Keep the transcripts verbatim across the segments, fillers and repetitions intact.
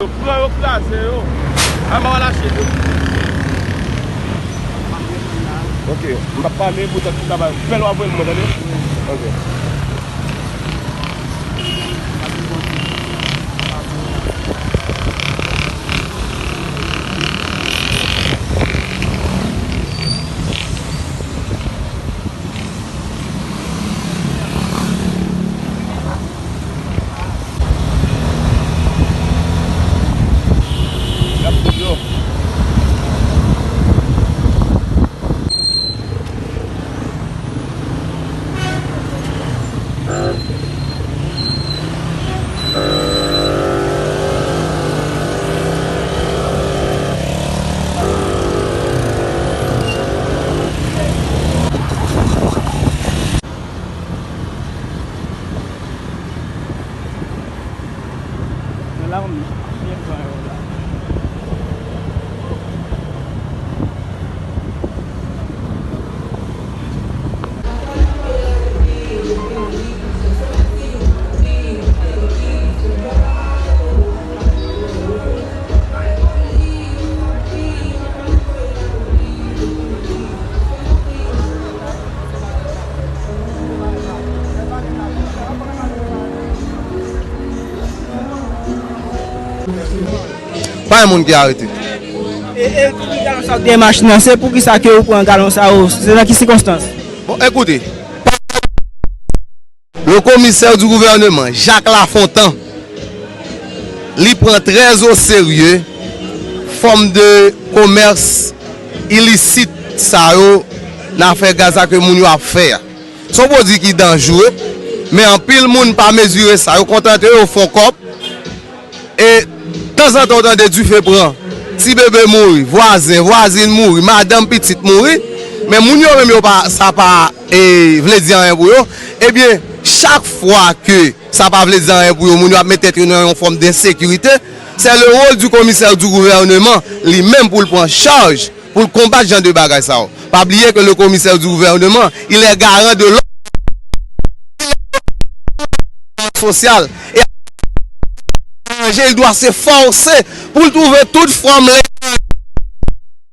Yo pran yo, kraze yo. Anba w lache yo. Ok, m p ap pale, poutan tout sa va fè l w ap voye l mwen, tande? Ok. Pa gen moun ki arete. E, e, ki galon sa w te gen machin nan? Se poukisa ke ou pran galon sa yo? Se nan ki sikonstans? Bon, ekoute, le commissaire du gouvernement, Jacques Lafontant, li pran trè o serye fòm de komès ilisit sa yo nan afè gaz la ke moun yo ap fè a. Se yon pwodui ki danjere, men anpil moun pa mezire sa. Yo kontante yo fè yon kòb, e tanzantan ou tande dife pran, ti bebe mouri, vwazen, vwazin mouri, madanm, pitit mouri, men moun yo menm yo pa, sa pa, e, vle di anyen pou yo. Ebyen, chak fwa ke sa pa vle di anyen pou yo, moun yo ap met tèt yo nan yon fòm densekirite, c'est le rôle du commissaire du gouvernement, li menm pou l pran chaj, pou l konbat jan de bagay sa yo. Pa bliye ke le commissaire du gouvernement, il est garant de l'ordre social. E anje, il doit se forcer pou l twouve tout fòm legal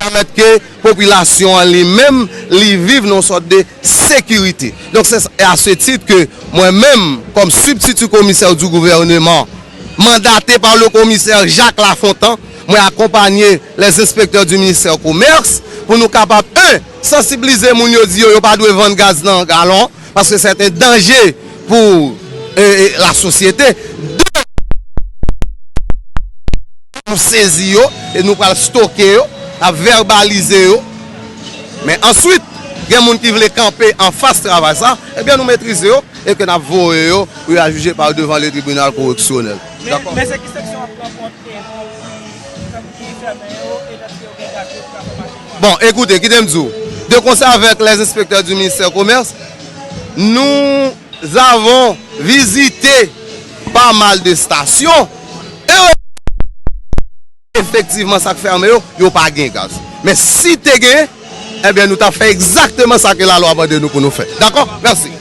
pèmèt ke popilasyon an li menm, li viv nan yon sòt de sekirite. Donk, se a se tit ke mwen menm, kòm sibstiti komisè di gouvèneman, mandate pa le komisè Jacques Lafontant, mwen akonpanye les inspecteurs du ministère commerce pou nou kapab, en, sansiblize moun yo, di yo, yo pa dwe vann gaz nan galon, paske se yon danje pou, e, e, la sosyete. De, nou sezi yo e nou pral stoke yo, n ap vèbalize yo. Men answit, gen moun ki vle kanpe anfas travay sa, ebyen nou metrize yo e ke n ap voye yo pou yo al jije pa yo devan le tribinal koreksyonèl. Men, dakò? Men se ki seksyon w ap pran kont, e, pou, kont ki fèmen yo e lòt ke yo gen gade pou ka fè mache? Bon, ekoute, kite m di w, de konsè avèk les inspecteurs du ministère commerce, nous avons visité pas mal de stations. E efektivman, sa k fèmen yo, yo pa gen gaz. Men si te gen, ebyen, nou t ap fè egzakteman sa ke lalwa mande nou pou nou fè. Dakò? Mèsi.